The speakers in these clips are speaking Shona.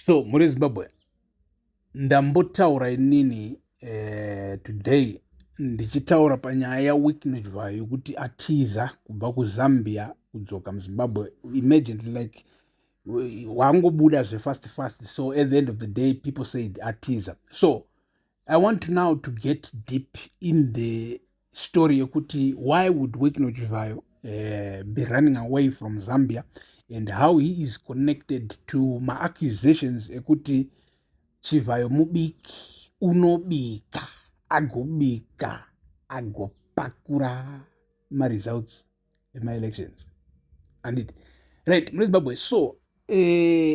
So muri Zimbabwe, ndambotaura inini today ndichitaura panyaya yaWicknell Chivayo yokuti atiza kubva kuZambia kudzoka muZimbabwe immediately, like wangobuda zvefast fast. So at the end of the day people said atiza. So I want to now to get deep in the story yekuti why would Wicknell Chivayo be running away from Zambia and how he is connected to maaccusations ekuti Chivayo mubiki, unobika, agobika, agopakura maresults emaelections, anditi? Right, mune Zimbabwe. So it's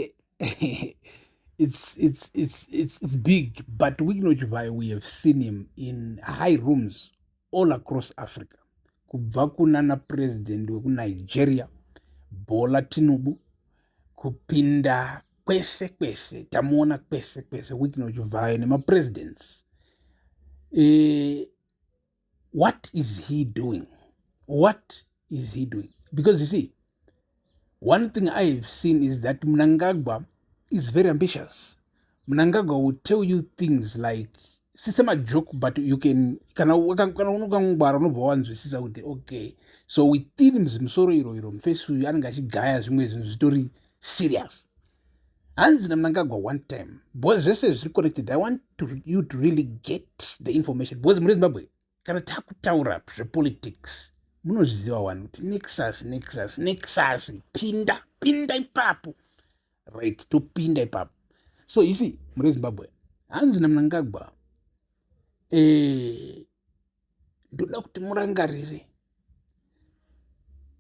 big, but Wicknell Chivayo, we have seen him in high rooms all across Africa, kubva kunana president wekuNigeria Bola Tinubu, kupinda kwese kwese, tamuona kwese kwese Wicknell Chivayo nemapresidents. What is he doing? What is he doing? Because you see, one thing I have seen is that Mnangagwa is very ambitious. Mnangagwa will tell you things like sisemajoke, but you can, kana unokangwara, unobva wanzwisisa kuti okay, so within muzimusoro iro iro, mufesi uyu anenge achigaya zvimwe zvinhu zvitori serious. Hanzi naMnangagwa one time, because zvese zviri connected, I want you to really get the information, because muri Zimbabwe, kana takutaura zvepolitics, munozviziva wani kuti nexus, nexus, nexus, pinda, pinda ipapo. Right, topinda ipapo. So you see, muri Zimbabwe, hanzi naMnangagwa, ndoda kuti murangarire,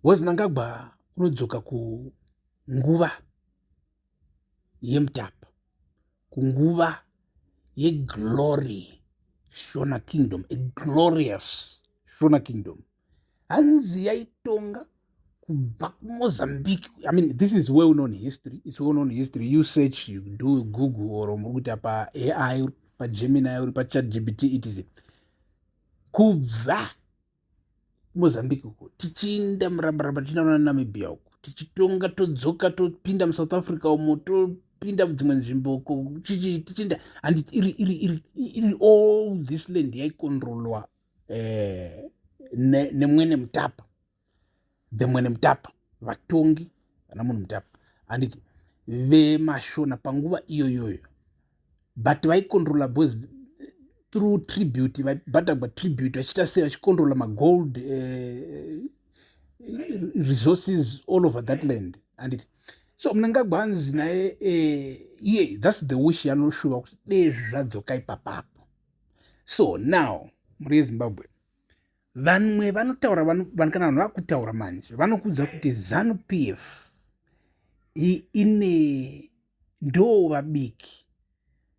because Mnangagwa unodzoka kunguva yeMutapa, kunguva yeglory Shona Kingdom, a glorious Shona Kingdom. Hanzi yaitonga kubva kuMozambique. I mean, this is well known history. It's well known history. You search, you do Google, or muri kuita paAI, paGemini, uri paChat GPT, etc. Kubva Mozambique uko, tichiinda murambaramba, tichinaona Namibia uko, tichitonga, todzoka, topinda muSouth Africa umo, topinda mudzimwe nzvimbo uko, tichiinda. And iri iri iri iri all this land yaikontrolwa neMwene Mutapa, the Mwene Mutapa, vatongi vana Munhu Mutapa, handiti, vemaShona panguva iyoyoyo. But vaikontrola because through tribute, vaibhadhagwa tribute, vachiita sei, vachikontrola magold resources all over that land, handiti? So Mnangagwa hanzi naye, iye, that's the wish yanoshuva kuti dezvo zvadzoka ipapapo. So now, muri yeZimbabwe, vamwe vanotaura, kana vanhu vakutaura manje, vanokuudza kuti ZANU PF ine ndo vabiki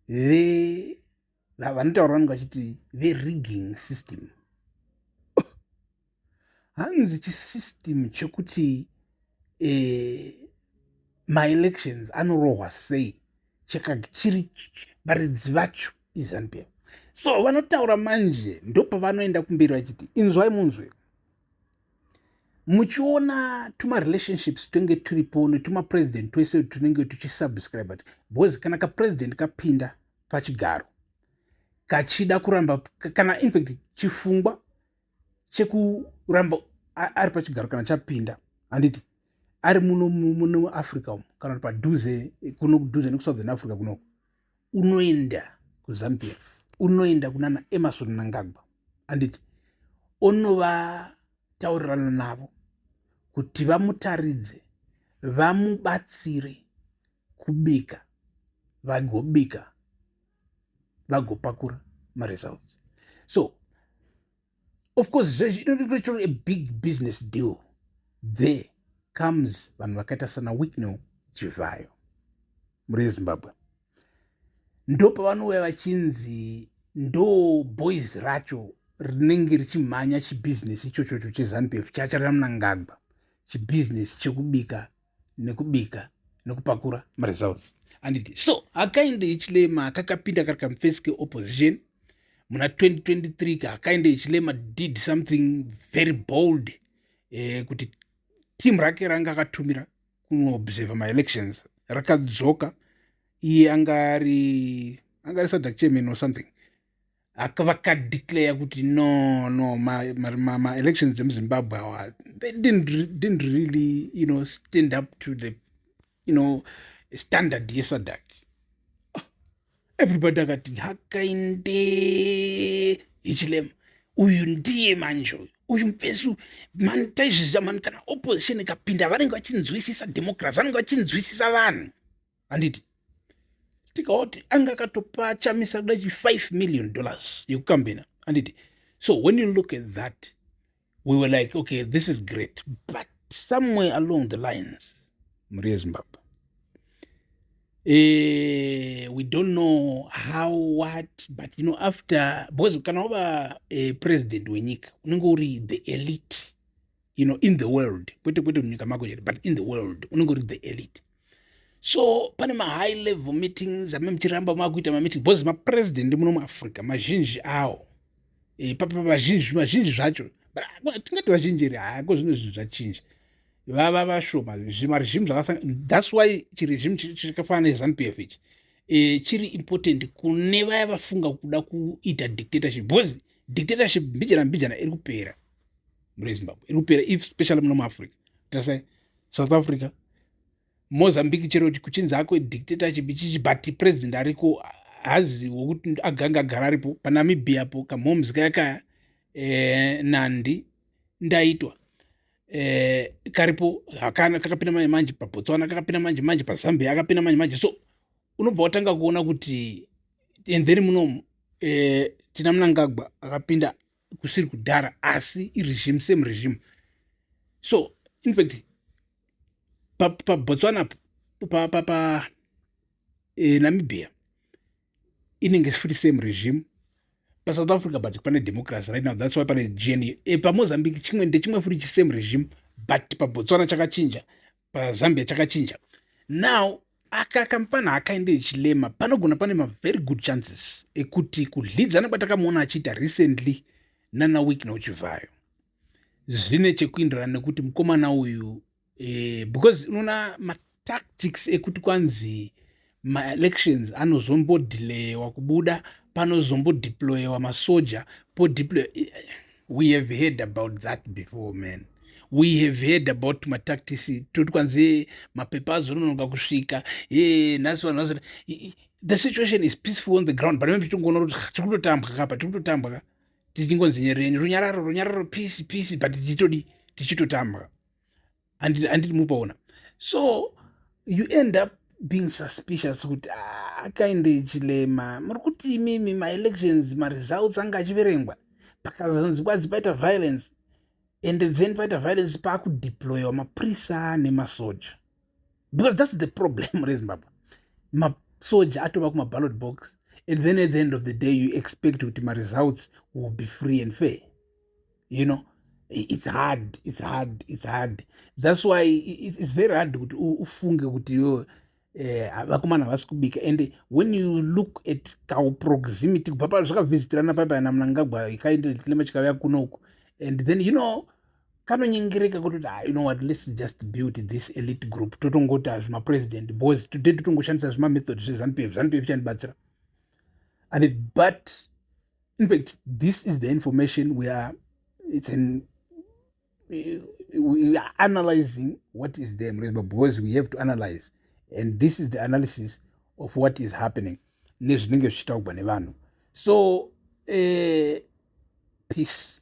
ve vanotaura, vanenge vachiti verigging system. Hanzi chisystem chekuti maelections anorohwa sei chiri varidzi vacho iZANU PF. So vanotaura manje, ndopavanoenda kumberi vachiti, inzwai munzwe, muchiona tumarelationships twenge turipo netumapresident twese tunenge tuchisubscribe, because kana kapresident kapinda pachigaro kachida kuramba, kana infact chifungwa chekuramba ari pachigaro kana chapinda, handiti, ari muno muno Africa umu, kana kuti padhuze kuno, kudhuze nekuSouthern Africa kunoko, unoenda kuZANU PF, unoenda kunana Emmerson Mnangagwa, handiti, onovataurirana navo kuti vamutaridze, vamubatsire kubika, vagobika, vagopakura maresults. So of course zvezvi a big business deal. There comes vanhu vakaita sana Wicknell Chivayo. Muri yeZimbabwe, ndo pavanouya vachinzi ndo boys racho rinenge richimhanya chibhizinesi ichochocho cheZANU PF, chacharamnangagwa, chibhizinesi chekubika nekubika nekupakura maresults, anditi? So Hakainde Hichilema kakapinda kari kamufesi keopposition muna 2023. Hakainde Hichilema did something very bold, kuti team rake ranga akatumira kunoobserva maelections rakadzoka. Iye anga ari SADC chairman or something. Vakadeclare kuti no, ma-elections emuZimbabwe awa, they didn't really stand up to the standard yeSADC. Everybody akati, "Hakainde Hichilema uyu ndiye manje, uyu mufesu mani." Taizviziva mani, kana opposition ikapinda, vanenge vachinzwisisa democracy, vanenge vachinzwisisa vanhu, handiti? Tikaoti anga akatopa Chamisa kuda chi $5 million yekukambena, handiti? So when you look at that, we were like, "Okay, this is great." But somewhere along the lines, mhuri yeZimbabwe, we don't know how, what, but after, because kana wava president wenyika, unenge uri the elite in the world, kwete munyika mako chete, but in the world unenge uri the elite. So pane mahigh level meetings ame muchiramba makuita mameeting, because mapresident muno muAfrica mazhinji awo, vazhinji, mazhinji zvacho, tingati vazhinji here? Hako, zvino zvinhu zvachinja, vava vashoma. Zvimaregime zvakasanga, that's why chiregime chakafanana neZANU PF ichi chiri important kune vaya vafunga kuda kuita dictatorship, because dictatorship mbijana mbijana iri kupera muri Zimbabwe, iri kupera, if especially muno muAfrica. Tasai South Africa, Mozambique, chero kuchinzi ako dictatorship ichichi, but president ariko hazi wokuti aganga agara aripo. PaNamibia po kamhomes kaya kaya, Nandi Ndaitwa karipo, kakapinda manje manje. PaBotswana kakapinda manje manje, paZambia akapinda manje manje. So unobva watanga kuona kuti, and then munomu tina Mnangagwa akapinda kusiri kudhara, asi iregime, same regime. So in fact, paBotswana, pa, pa, pa Namibia inenge futi same regime. PaSouth Africa, but pane democracy right now, that's why pane GNU. PaMozambique chimwe ndechimwe futi chisame regime, but paBotswana chakachinja, paZambia chakachinja. Now aka kamufana Hakainde Hichilema, panogona pane mavery good chances ekuti kudlidzana kwatakamuona achiita recently nana Wicknell Chivayo zvine chekuindirana nekuti mukomana uyu, because unoona matactics ekuti kwanzi maelections anozombodhilewa kubuda, panozombodeployewa masoja, podeploy, we have heard about that before, man. We have heard about matactics, toti kwanzi mapepa azononoka kusvika. E nhasi vanhu vazoti the situation is peaceful on the ground, but maybe tichitongoona kuti tiri kutotambwa kapa, tiri kutotambwa ka, tichingonzi nyereni, runyararo, runyararo, peace, peace, but tichitodi tichitotambwa, handiti mupaona? So you end up being suspicious kuti, "Hakainde Hichilema, muri kuti imimi maelections maresults anga achiverengwa, pakazonzi kwanzi paita violence, and then paita violence, paakudeployiwa mapurisa nemasoja?" Because that's the problem reZimbabwe, masoja atova kumaballot box, and then at the end of the day you expect kuti maresults will be free and fair. It's hard, it's hard, it's hard. That's why it's very hard kuti ufunge kuti yo, vakomana havasi kubika. And when you look at kauproximity kubva pazvakavhisitirana paipa naMnangagwa, Hakainde Hichilema chikauya kunoku, and then kanonyengereka kutoti, "Ah, you know what, let's just build this elite group, totongoti hazvimapresident, because today totongoshandisa zvimamethod zveZANU PF, ZANU PF chandibatsira." And it, but in fact, this is the information we are, it's an we are analyzing what is there, because we have to analyze, and this is the analysis of what is happening nezvinenge zvichitaurwa nevanhu. So peace.